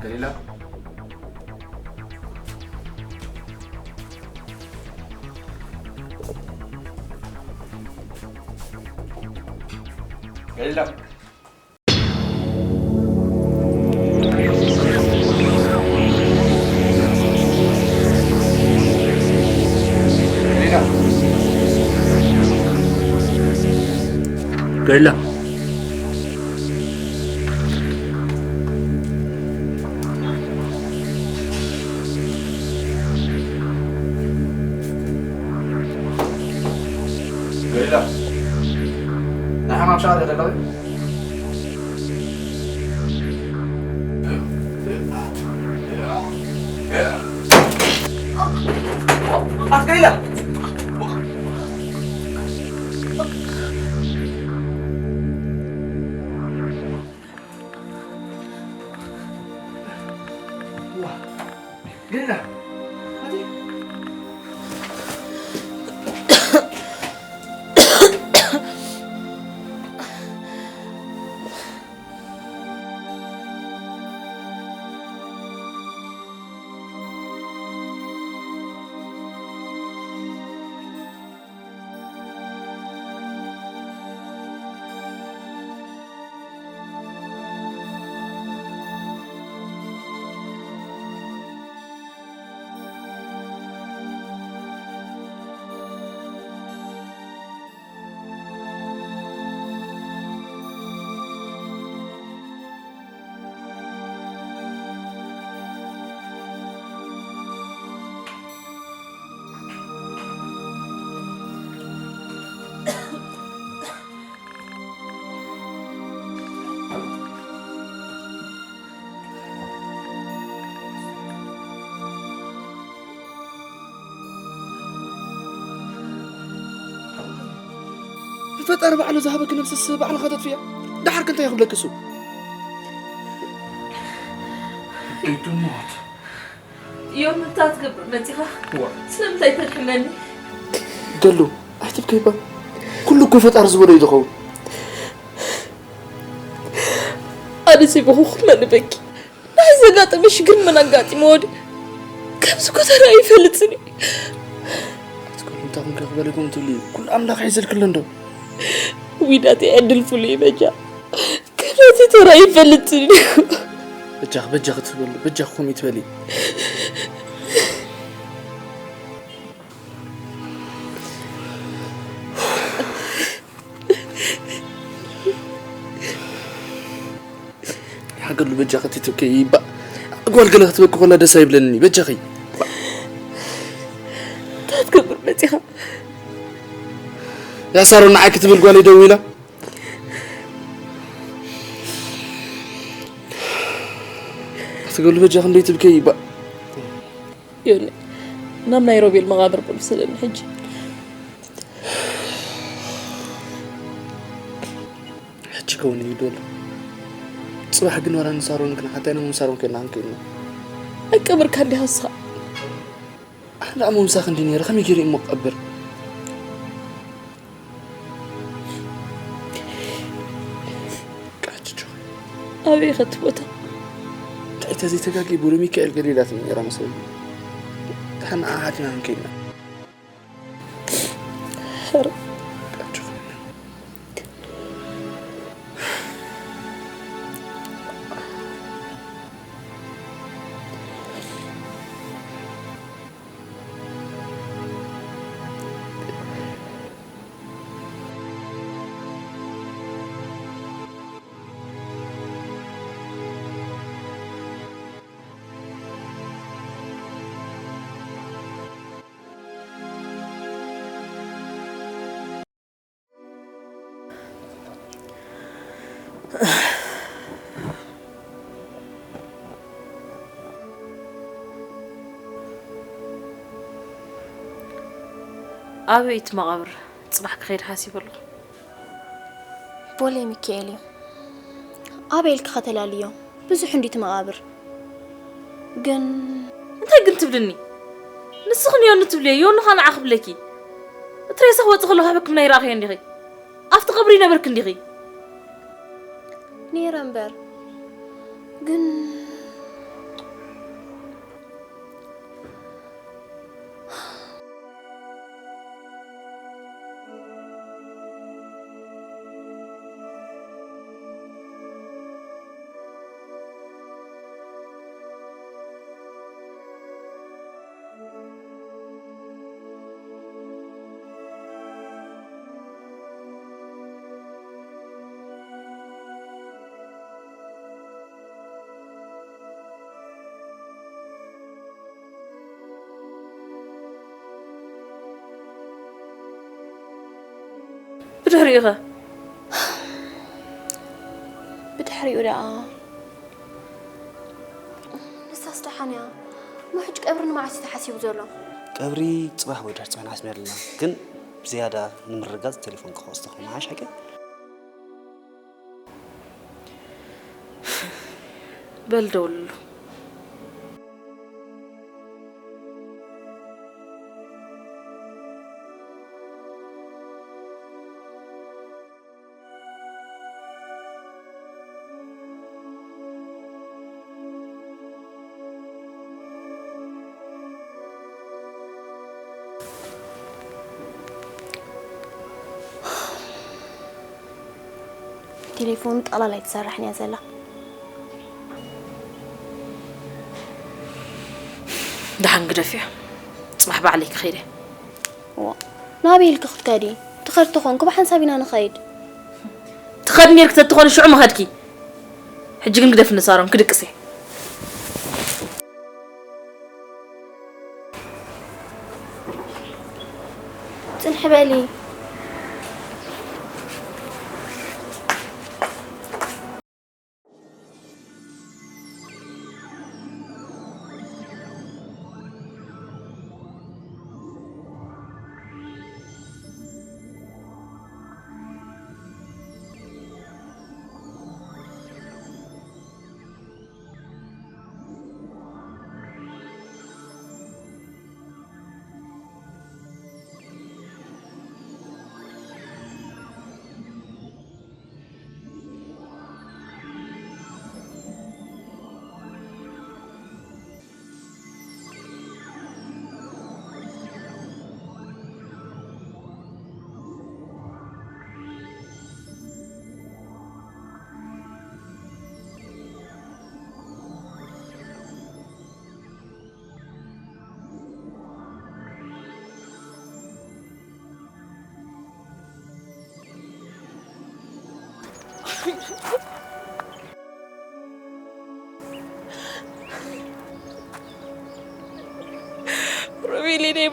ገሊላ፣ ገሊላ፣ ገሊላ፣ ገሊላ። ገሊላ፣ ናይ ሕማም ሻወር የደለኹ። ኣትገሊላ! ገሊላ! ኣቲ! ፈጣሪ ባዕሉ ዝሃበኪ ነብስስ ባዕልኻ ተጥፍያ። ደሓር ከ እንታይ ክብለኪ እሱ? ኣይትሞት። ዮም፣ እንታይ ትገብር መጺኻ? እዋ። ስለምንታይ ተድሕነኒ? ገሉ፣ ኣይትብከይ እባ። ኩሉ እኮ ፈጣሪ ዝበሎ እዩ ዝኸውን። ኣነ እዚ ብኹ ክመልበኪ። ንዓይ ዘጋጠመ ሽግር መን ኣጋጢሞ ወዲ? ከምዚ እኮ ተራእዩ ይፈልጥን እዩ። ኣትክልቲ እንታይ ኮንኪ ክበለኩም ትብሊ? ኩሉ ኣምላኽ ይሕዘልክሉ እንዶ። ዊዳት ዕድል ፍሉይ በጃ። ከምዚ ተራእዩ ይፈልጥን እዩ። በጃኽ፣ በጃኽ ትበሉ፣ በጃኽ ኮም ይትበሊ። ገሉ በጃኺ ትትብከይ ይባእ። ጓል ገለ ክትበኪ ኮላ ደስ ኣይብለኒ በጃኺ። እንታይ ክትገብር መጺኻ? ያ ሳሮን ንዓይ ክትብል ጓለይ ደዊላ። ኣቲ ገሉ በጃኺ እንዶ ይትብከይ ይባእ። ዮኒ፣ ናብ ናይ ሮቤል መቓብር በል ውሰደኒ ሕጂ። ሕጂ ከውን እዩ ዶል። ጽባሕ ግን ወላ ንሳሮን ክንሓታይና ምሳሮን ከይና ክንከይድና። ኣይቀብርካ እንዲኻ ንስኻ? ኣነ ደኣ ምምሳኽ እንዲ ነይረ ከመይ ገይረ እሞ ቀብር? ቃጭ ጆ። ኣበይ ኸቲ ቦታ? እንታይ ተዘይተጋጊ ቡሪ ሚካኤል ገሊላት ነይራ መስለኒ። ደሓን ንዓ ሓቲና ክንከይድና። ኧረ። ቃጭ ጆ። ኣበይ እቲ መቓብር? ጽባሕ ክኸይድ ሓሲበ ኣለኹ። ቦሌ ሚካኤል እዩ። ኣበይ ኢልኪ ከተላልዮ? ብዙሕ እንዲ እቲ መቓብር። ግን እንታይ ግን ትብልኒ? ንስኺ ንዮኒ ትብልዮ፣ ዮኒ ኸኣ ንዓ ክብለኪ። እቲ ሬሳ ክወጽእ ከሎ ካብ ሕክምና ይረኣኽዮ እንዲኺ? ኣብቲ ቀብሪ ይነበርኪ እንዲኺ? ነይረ እምበር። ግን ብድሕሪኡ ኸ? ብድሕሪኡ ደኣ ንሳስ ደሓን እያ። እሞ ሕጂ ቀብሪ ንመዓስ እዩ ተሓሲቡ ዘሎ? ቀብሪ ጽባሕ ወይ ድሕሪ ጽባሕ ንሓስብ ኣለና። ግን ብዝያዳ ንምርግጋጽ ቴሌፎን ክኸስቶ ኮይኑ መዓሽ ሓቂ? በል ደውልሉ። ቴሌፎን ቃላል ኣይትሰርሕን እያ ዘላ። ደሓን ግደፍዮ። ጽባሕ ባዕለይ ክኸይደ። ዋ፣ ናበይ ኢልኪ ክትከዲ? ትኸዲ ተኾንኩ ብሓንሳብ ኢና ንኸይድ። ትኸዲ ኔርኪ ተትኾኒ ሽዑ ምኸድኪ። ሕጂ ግን ግደፍኒ ሳሮን፣ ክድቅስ እየ። ጽንሒ በሊ።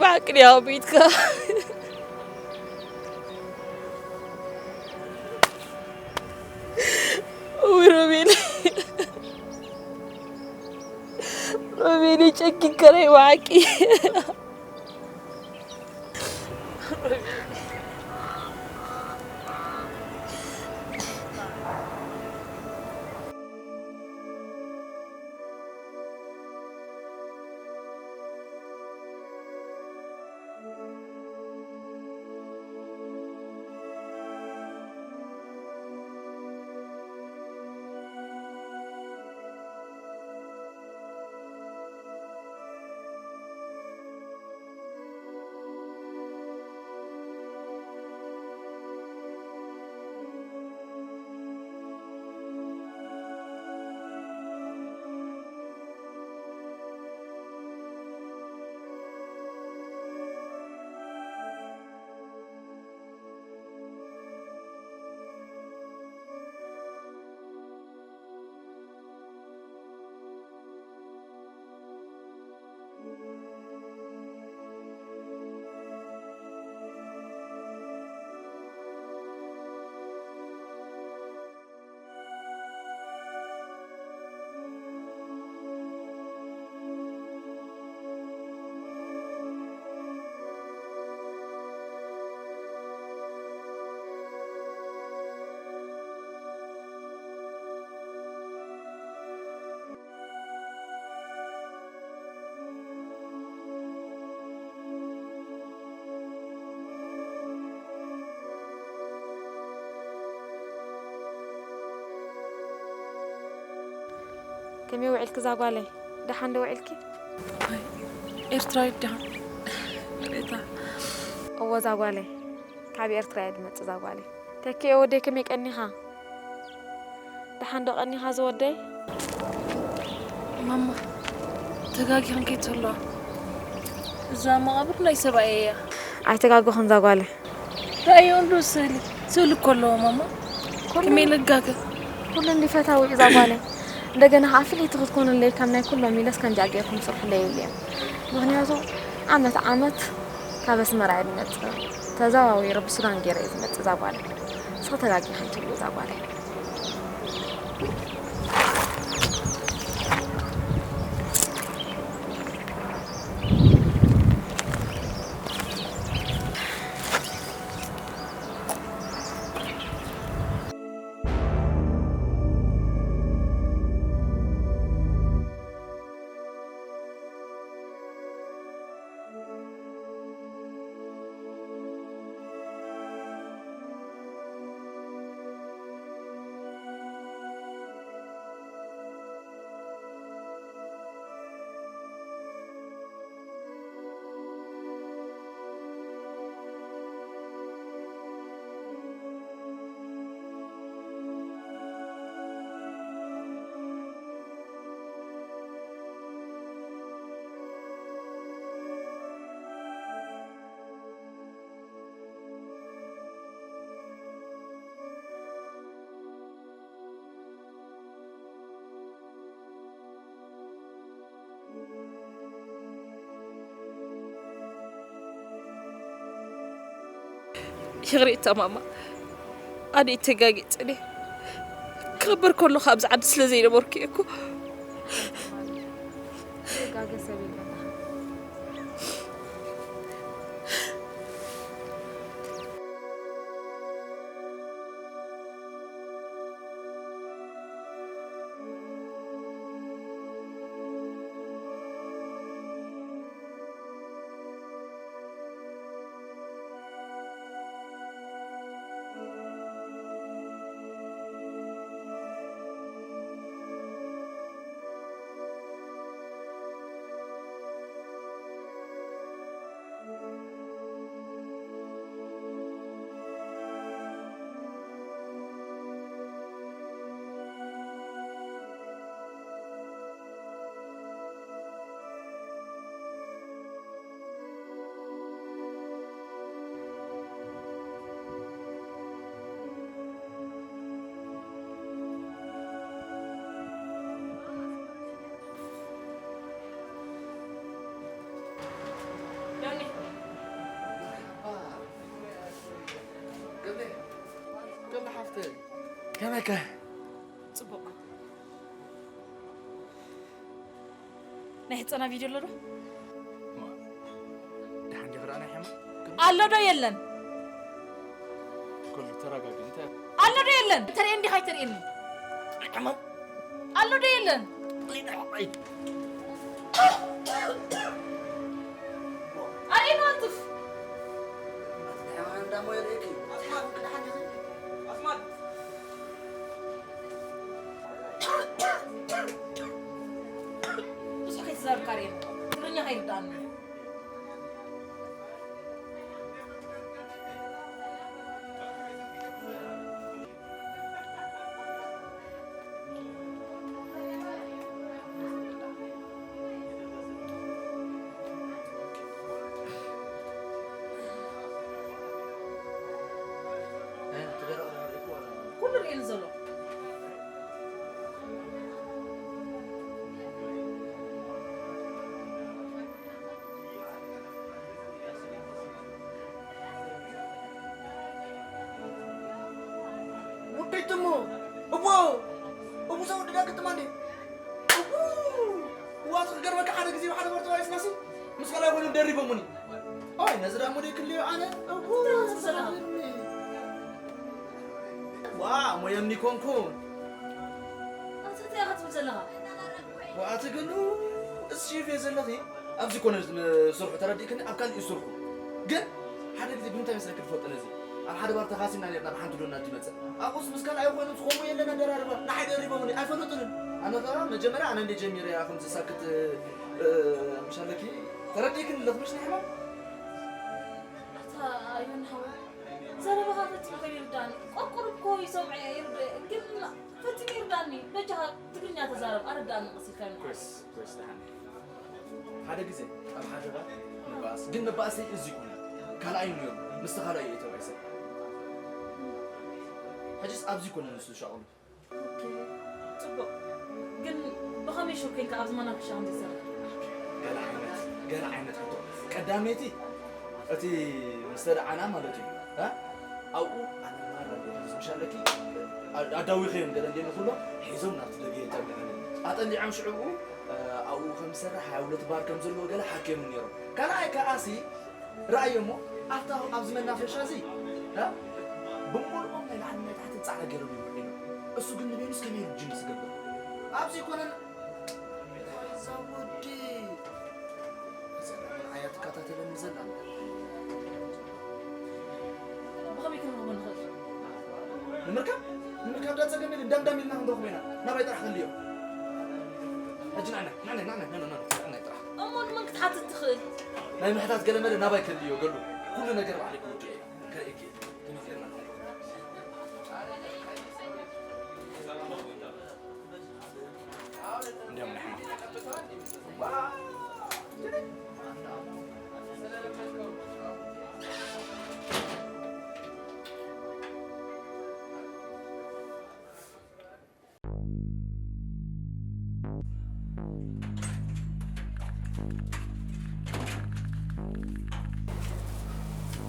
ብሓቂ ድያ ኣቢትካ? እውይ ሮቤል፣ ሮቤል ጨኪንካ ናይ ብሓቂ። ከመይ ውዒልኪ እዛ ጓለይ? ደሓን ዶ ውዒልኪ? ኣይ፣ ኤርትራዊት ዲኻ? ርእታ። እወ፣ እዛ ጓለይ። ካብ ኤርትራ እየ ዝመጽእ፣ እዛ ጓለይ። ተኪኤ ወደይ፣ ከመይ ቀኒኻ? ደሓን ዶ ቀኒኻ ዝወደይ? ማማ፣ ተጋጊኽን ከይትህልዋ። እዛ መቓብር ናይ ሰብኣየ እያ። ኣይተጋገኹን እዛ ጓለ። ረኣዮ እንዶ ስእሊ፣ ስእሊ እኮ ኣለዎ ማማ። ኩሉ ከመይ ልጋገ? ኩሉ እንዲ ፈታዊ እዛ ጓለ። እንደገና ከዓ ፍልይቲ ክትኮኑለይ ካብ ናይ ኩሎም ኢለስ ከምዚኣ ገይርኩም ስርሑለይ ይብልዮም። ምኽንያቱ ዓመት ዓመት ካብ ኣስመራ እየ ዝመጽእ። ተዘዋዊረ ብሱዳን ገይረ እየ ዝመጽእ እዛ ጓለ። ንስኺ ተጋጊኺ ኣይትብሊ እዛ ጓለ። ይቕሬታ ማማ፣ ኣነ ተጋጊጸ እየ። ክኽበር ከለኹ ኣብዚ ዓዲ ስለ ዘይነበርኩ እየ እኮ። እከ። ጽቡቕ። ናይ ህጻና ቪድዮ ኣሎ ዶ? ደሓን ዲኺ ደኣ ናይ ሕማም? ኣሎ ዶ የለን? ኩሉ ተረጋጊ፣ እንታይ? ኣሎ ዶ የለን? ተርእየኒ ዲኻ ኣይተርእየኒ? ሕማም? ኣሎ ዶ የለን? ሊና፣ ኣይ። ኣርእየኒ፣ ኣልጥፍ። ኣስማት፣ ደሓን ዲኺ? ኣስማት። ብዙሕ ከይትዛረብ ካርኤል፣ ትግርኛ ከይርድኣኒ። ኩሉ ርእየኒ ዘሎ። ውድይትሞ እቦ እቡ ሰው ድዳ ክትማንዴ እቡ ዋት ክገርመካ ሓደ ግዜ ሓደ መርተዋይ ስናሲ ምስ ካልኣይ ኮይኑ ደሪቦሙኒ። ኦይ ነዚ ዳሞ ደይ ክልዮ ኣነ እቡ ዋ ሞየኒ ኮንኩን ኣንተ እንታይ ኢኻ ትብል ዘለኻ? ዋኣቲ ግን እሺ ፌ ዘለኺ ኣብዚ ኮነ ስርሑ ተረዲእክኒ ኣብ ካልእ ስርሑ ግን ሓደ ግዜ ብምንታይ መስለክ ትፈልጦ ነዚ ኣብ ሓደ ባር ተኻሲና ነርና ብሓንቲ ዶና ትመጽእ ኣብኡስ ምስ ካልኣይ ኮይኑ ዝኾኑ የለና ደራርባ ንሓይ ደሪቦምኒ ኣይፈለጡንን ኣነ ኸኣ መጀመርያ ኣነ እንደ ጀሚረ እያ ከምዚ ሳክት ምሻለኪ ተረዲእክኒ ኣለኽ ምሽ ንሕና ኣታ ኣዮን ሓወይ ዘረባኻ ፈጺሙ ከይርዳእኒ ቆርቆር እኮ ይሰምዐ ይርደ ግን ፈጺሙ ይርዳእኒ በጃኻ ትግርኛ ተዛረብ ኣረዳእኒ ቀስ ኢልካ ይምሓር። ኮይስ ኮይስ ደሓን ሓደ ግዜ ኣብ ሓደ ባር ንባኣስ ግን ንባኣሰይ እዚ ይኮነ ካልኣይ ነይሩ ምስቲ ካልኣይ እየ ተባኢሰ ሕጅስ ኣብዚ ይኮነ ንሱ ሻቕሉ ኦኬ፣ ጽቡቕ። ግን ብኸመይ ሹር ኮይንካ ኣብዚ መናፈሻ ከምዚ ትሰርሕ? ገለ ዓይነት ገለ ዓይነት ሕቶ። ቀዳመይቲ እቲ ምስ ተደዓና ማለት እዩ። እ? ኣብኡ ኣነ ማራ እንድየ ዝምሻለኪ ኣ- ኣዳዊኸዮም ገለ እንድየ ንኩሎም ሒዞም ናብቲ ደገ የጠልዕኒ። ኣጠሊዖም ሽዑ ኣብኡ ከም ዝሰርሕ ሃያ ሁለት ባር ከም ዘለዎ ገለ ሓኪዮምኒ ነይሮም። ካልኣይ ከኣሲ ርኣዮ እሞ ኣብታ ኣብዚ መናፈሻ እዚ እ? ብምሉኦም ናይ ላዕሊ ናይ ታሕቲ ጻዕዳ ገይሮም እዮም ውዒሎም። እሱ ግን ንበይኑስ ከመይ ኢሉ ጅምስ ዝገብር? ኣብዚ ኣይኮነን። እዛ ወዲ እዚኣ ንዓያ ትከታተለኒ ዘላ። ብኸመይ ክንረኽቦ ንኽእል? ንምርካብ ንምርካብ ዳ ጸገም የለን። ዳምዳም ኢልና ክንረኽቦ ኢና። ናባይ ጥራሕ ከልዮ። ሕጂ ንዓና ንዓና ንዓና ንዓና ንዓና ጥራሕ። እሞ ንመን ክትሓትት ትኽእል? ናይ ምሕታት ገለመለ ናባይ ከልዮ ገሉ ኩሉ ነገር ባዕለይ ክውድኦ እየ። ከርእየኪ እየ። ተመኺርና። እንዲያውም ንሕና።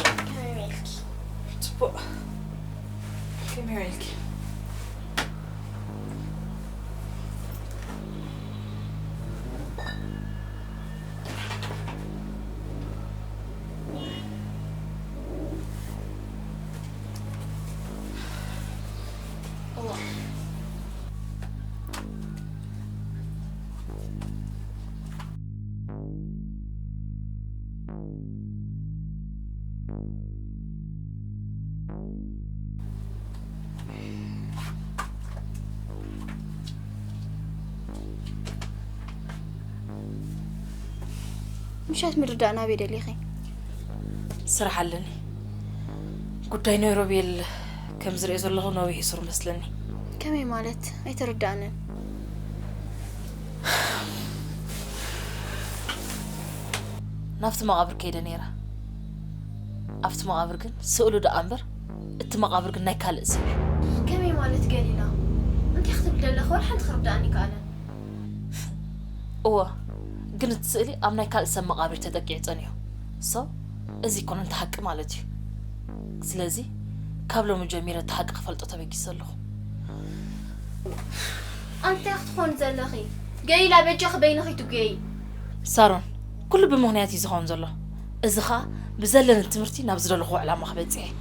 ከመይ ውዒልኪ? ጽቡቕ። ከመይ ውዒልኪ? ምሻት ምርዳእ ናበይ ደሊኺ? ስራሕ ኣለኒ። ጉዳይ ናይ ሮቤል ከም ዝሪኦ ዘለኹ ነዊሕ እሱር መስለኒ። ከመይ ማለት? ኣይተረዳእንን። ናብቲ መቓብር ከይደ ነይረ። ኣብቲ መቓብር ግን ስእሉ ደኣ እምበር እቲ መቓብር ግን ናይ ካልእ ሰብ እዩ። ከመይ ማለት ገሊላ? እንታይ ክትብል ደለኻ? ወላ ሓንቲ ክርዳእኒ ከኣለን። እወ፣ ግን እቲ ስእሊ ኣብ ናይ ካልእ ሰብ መቓብር ተጠቂዑ ጸኒሑ። So፣ እዚ ኣይኮነን እቲ ሓቂ ማለት እዩ። ስለዚ፣ ካብ ሎሚ ጀሚረ እቲ ሓቂ ክፈልጦ ተበጊሰ ኣለኹ። ኣንቲ ክትኾን ዘለኺ ገይላ በጃኺ በይንኺ ትጎይ። ሳሮን፣ ኩሉ ብምኽንያት እዩ ዝኸውን ዘሎ። እዚ ኸኣ ብዘለኒ ትምህርቲ ናብ ዝደለኹዎ ዕላማ ክበጽሕ እየ።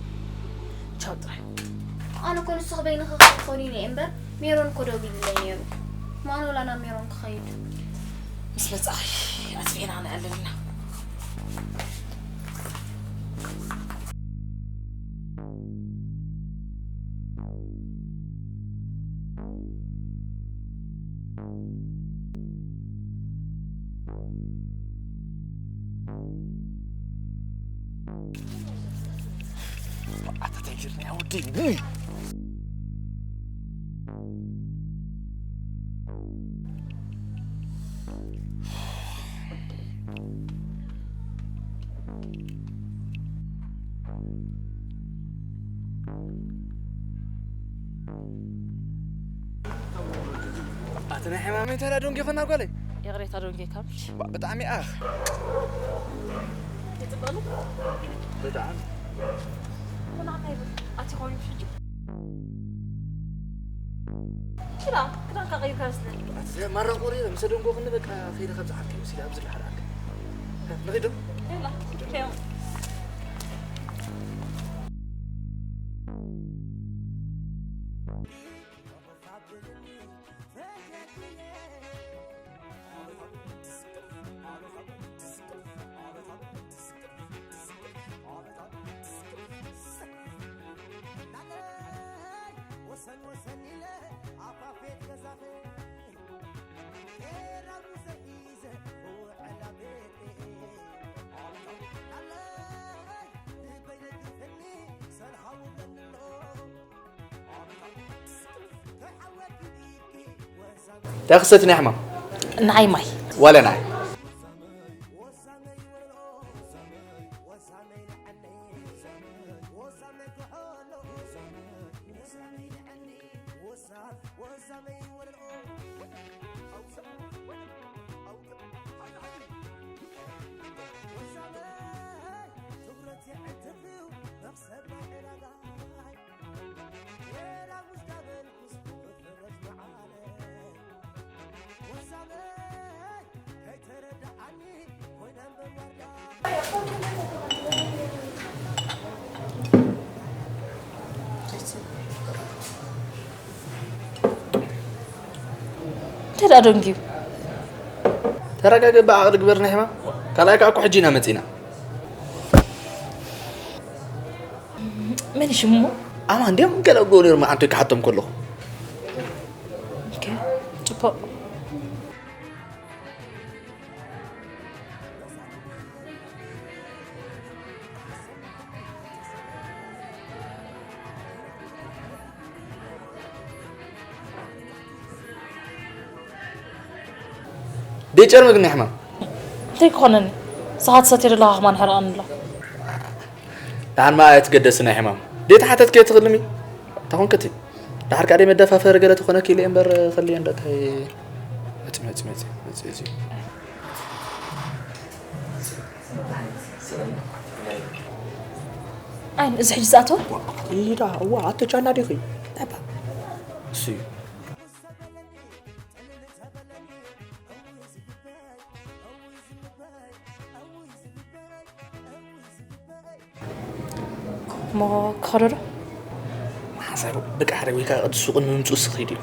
ቻው ጥራይ። ኣነ እኮ ንስኺ በይንኺ ክትኾኒ እየ እምበር፣ ሜሮን እኮ ደዊሉለይ ነይሩ። ማኑላ ናብ ሜሮን ክኸይድ። ምስ መጻኺ ኣጽፊዕና ነዕልልና። ኣታ ተጅርኒ ኣውዲ። ኣቲ ናይ ሕማመይ ተራ ዶንጌ ኸና ጓለይ። ይቕሬታ ዶንጌ ካብ። ባ-፣ ብጣዕሚ ኣኽ። ይጽበሉ? ብጣዕሚ። ቁናዕ እንታይ ይብል? ኣቲ ኾይኑ ሽጂ። ሽላ፣ ክዳንካ ቀይርካ መስለኒ። ኣቲ ማራ ቆሪ፣ ምስ ዶንጎ ኽኒ በቃ ኸይደ ካብ ዝሓልከ ምስ ኢለ ኣብዚ ልሓልኣልከ። ንኺዶ? ይላ፣ ሄው። እንታይ ክሰቲ ናይ ሕማም? ንዓይ ማይ። ዋላ ንዓይ? እንታይ ደኣ ደንጊዩ? ተረጋገ፣ ብዓቕሊ ግበር ናይ ሕማም። ካልኣይ ከኣ እኮ ሕጂ ኢና መጺና። መን እዩ ሽሙ? ኣማን ድዮም ገለ እኮ ነይሮም፣ ኣንቶይ ክሓቶም ከለኹ። ኦኬ፣ ጽቡቕ። ደይጨርሚ ግን ናይ ሕማም። እንታይ ክኾነኒ? ንስኻ ትሰትዮ ዘለኻ ከማን ሕርቐኒ ኣሎ። ደሓን መኣ እያ ትገደስ ናይ ሕማም። ደይተሓተትኪ እየ ትኽልሚ። ተኾንክቲ። ደሓር ከኣ ደይ መደፋፈሪ ገለ ተኾነኪ ኢለ እምበር፣ ኸልየ እንዶ እንታይ። መጺ፣ መጺ፣ መጺ፣ መጺ፣ እዚ። ኣይ፣ እዚ ሕጂ ዝኣተወ? ኢዳ፣ እዋ፣ ኣቶ ቻና ዲኺ? ናባ። እሱ እዩ። እሞ ክኸዶ ዶ? ሓሳብ በቃ ሓደ ወይ ከዓ ቅዲ ሱቕን ምምፅኡ ስኽ ኢሉ እዩ።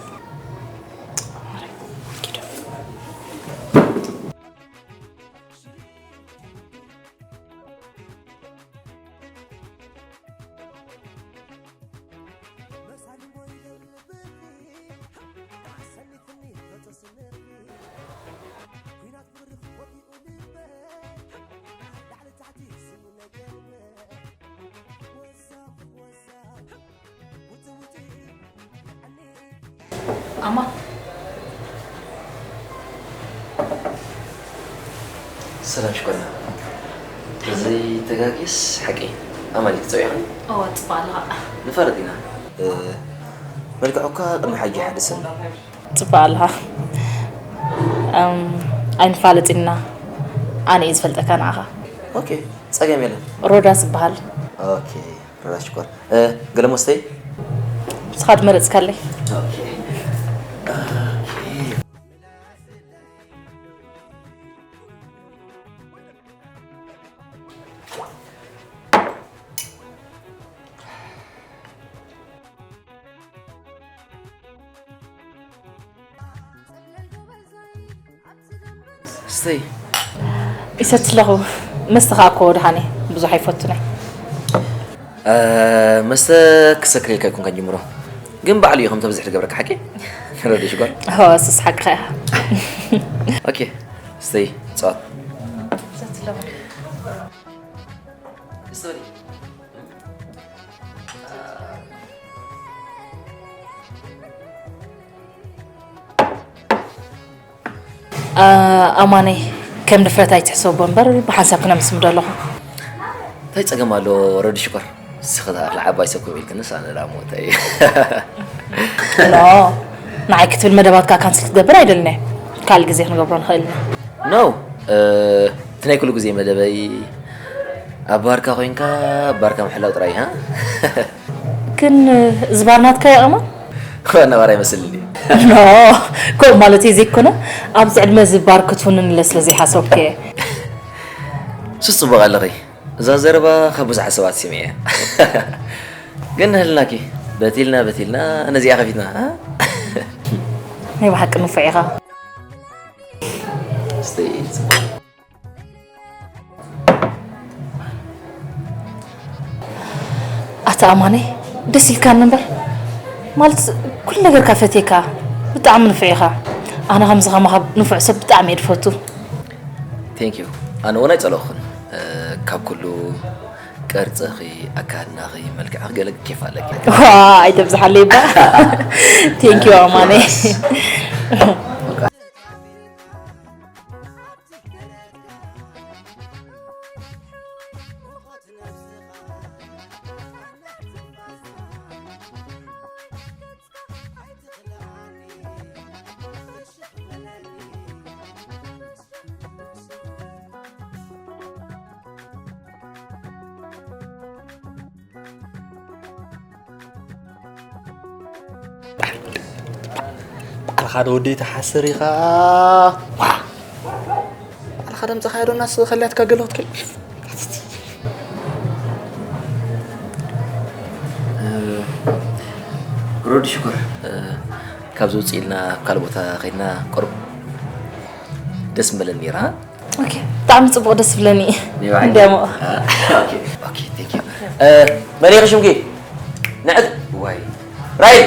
ኣማ። ሰላም ሽኮርና። ዘይተጋግየስ ሓቀይ። ኣማን ክትጸውዒ ኸ? እወ፣ ጽቡቕ ኣለኻ። ንፋለጥ ኢና። እ፣ መልክዑ እኳ ቅድሚ ሓጂ ይሓድስ ኣሎ። ጽቡቕ ኣለኻ። እም፣ ኣይንፋለጥ ኢና። ኣነ እየ ዝፈልጠካ ንዓኻ። ኦኬ፣ ጸገም የለን። ሮዳስ እበሃል። ኦኬ። ሮዳስ ሽኮር። እ፣ ገለ መስተይ? ንስኻ ዝመረጽካለይ። ኦኬ። ስተይ። ይሰቲ ኣለኹ። መስተ ኸኣ እኮ ደሓን እየ። ብዙሕ ኣይፈቱን እየ። እ፣ መስተ ክሰክረልካ ኣይኮንካን ጅምሮ። ግን ባዕሉ እዩ ከም ተብዝሕ ዝገብረካ ሓቂ? ረዲ ሽጓል? ሆ፣ እሱስ ሓቅኻ ኢኻ። ኦኬ። ስተይ፣ ጸዋት። ይሰቲ ኣለኹ። ስተይ። እ፣ ኣማነይ፣ ከም ድፍረት ኣይትሕሰቦ እምበር፣ ብሓንሳብ ክነምስምዶ ኣለኹ። እንታይ ጸገም ኣሎ ረዲ ሽኮር? ንስኺ ደኣ ኣኽሊ ዓባይ ሰብ ኮፍ ኢልክንስ ኣነ ደኣ ሞተ እየ። ኖ፣ ንዓይ ክትብል መደባትካ ካንስል ክትገብር ኣይደልን እየ። ካልእ ግዜ ክንገብሮ ንኽእል ኢና። ኖ፣ እ፣ እቲ ናይ ኩሉ ግዜ መደበይ ኣብ ባርካ ኮይንካ ባርካ ምሕላው ጥራይ፣ ሃ? ግን እዚ ባር ናትካ እዩ ኣማን? ዋና ባር ኣይመስልን እዩ። ኖ፣ ከምኡ ማለተይ ዘይኮነ፣ ኣብዚ ዕድመ እዚ ባር ክትውንን ኢለ ስለ ዘይሓሰብኩ እየ። ሱስ ጽቡቕ ኣለኺ። እዛ ዘረባ ካብ ብዙሓት ሰባት ስሚዐ እየ። ግን ንህልናኪ፣ በቲልና በቲልና ነዚኣ ከፊትና፣ ሃ? ናይ ብሓቂ ንፉዕ ኢኻ። እስቲ ጽቡቕ። ኣታ ኣማነይ፣ ደስ ኢልካኒ እምበር፣ ማለት፣ ኩሉ ነገርካ ፈትየካ። ብጣዕሚ ንፉዕ ኢኻ። ኣነ ከምዚ ከማኻ ንፉዕ ሰብ ብጣዕሚ እየ ዝፈቱ። Thank you። ኣነ እውን ኣይጸለኹን። እ፣ ካብ ኩሉ ቅርጽኺ፣ ኣካድናኺ፣ መልክዕኺ ገለ ኬፍ ኣለኪ። ዋ፣ ኣይተብዝሓለይ እባ። Thank you ኣማነይ። ባዕልኻ ዶ ወደይ ትሓስር ኢኻ? ዋ! ባዕልኻ ደምፅኻ ዶ እናስ ከልያትካ ገለ ክትክል? እ፣ ሮዲ ሽኮር፣ እ፣ ካብዚ ውፅእ ኢልና ኣብ ካልእ ቦታ ከይድና ቁሩብ ደስ ምበለኒ ነይራ። ኦኬ፣ ብጣዕሚ ጽቡቕ፣ ደስ ይብለኒ። ናይ ባዕለይ። እንዲያሞ። ኦኬ፣ ኦኬ፣ thank you። እ፣ መን ኢኺ ሽምኪ? ንዕት-፣ ዋይ። ራይል።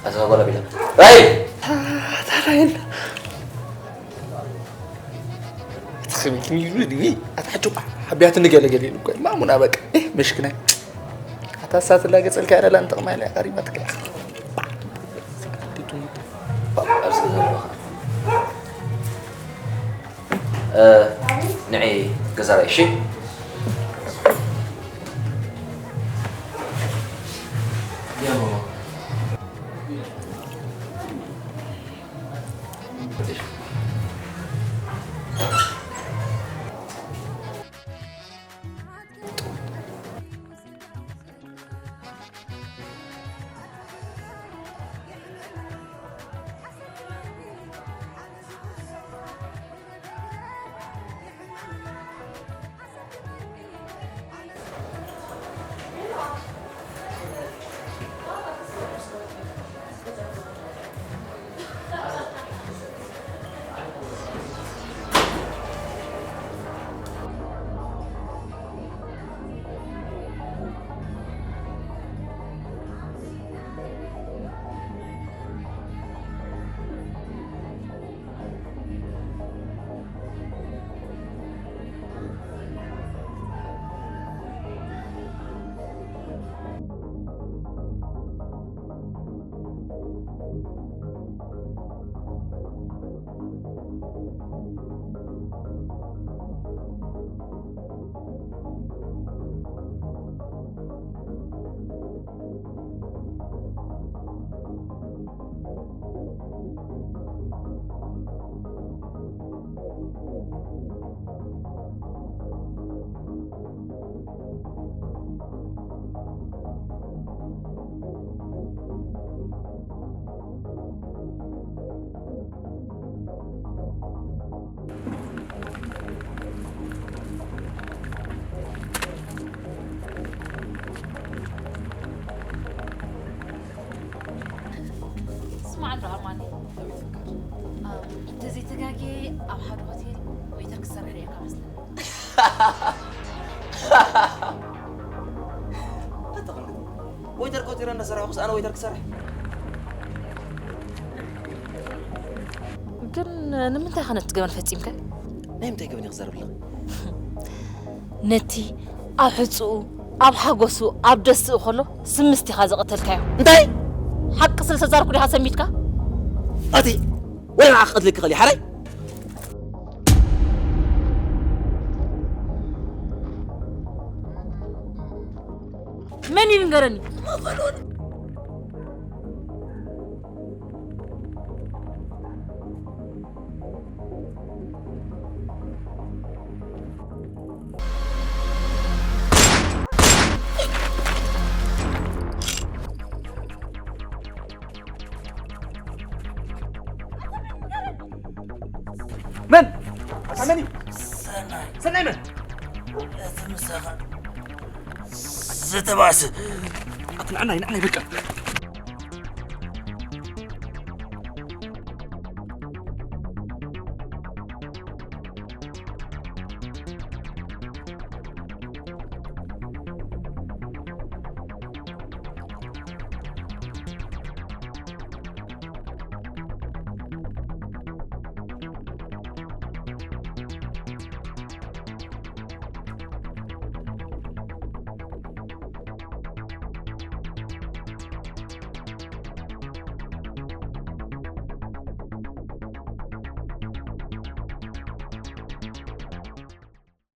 ኣዛ ጓል ኣቢላ። ራይል። ኣታ ራይል። ኣታ ኸመይ ክሚሉ ድዊ? ኣታ ሓጆ ሓቢያትኒ ገለ ገለ ኢሉ እኮ። ማሙና በቃ። ኤህ፣ መሽክናይ። ኣታ ሳትላ ገጸልካ ያለላ እንጥቕማ ኢላ ቀሪባትካ። ኣብዚ ዘለኻ። እ፣ ንዒ ገዛ ራይ፣ እሺ? መዓል ዶ ሃማኒ? እንተዘይተጋጌ ኣብ ሓደ ሆቴል ዌይተር ክሰርሕ እየ ካብ መስለኒ። ኣተኸሉ ወይተር ቆፂረ እንዳሰራሕኩስ ኣነ ወይተር ክሰርሕ? ግን ንምንታይ ኸ ነቲ ገበን ፈጺምከ? ናይ ምንታይ ገበን እየ ክዛረብ ኣለኹ? ነቲ ኣብ ሕጽኡ ኣብ ሓጎሱ ኣብ ደስትኡ ከሎ ስምስቲኻ ዘቐተልካዮ እንታይ? ሓቂ ስለ ተዛርኩ ዲኻ ሰሚትካ? ኣቲ ወይ ንዓ ክቐትለኪ ኸሊ ሓራይ? መን እዩ ንገረኒ? መን? ኣታ መን እዩ? ሰናይ መን? እቲ ምሳኻ ዝተባእሰ። ኣቲ ንዓናይ ንዓናይ በቃ።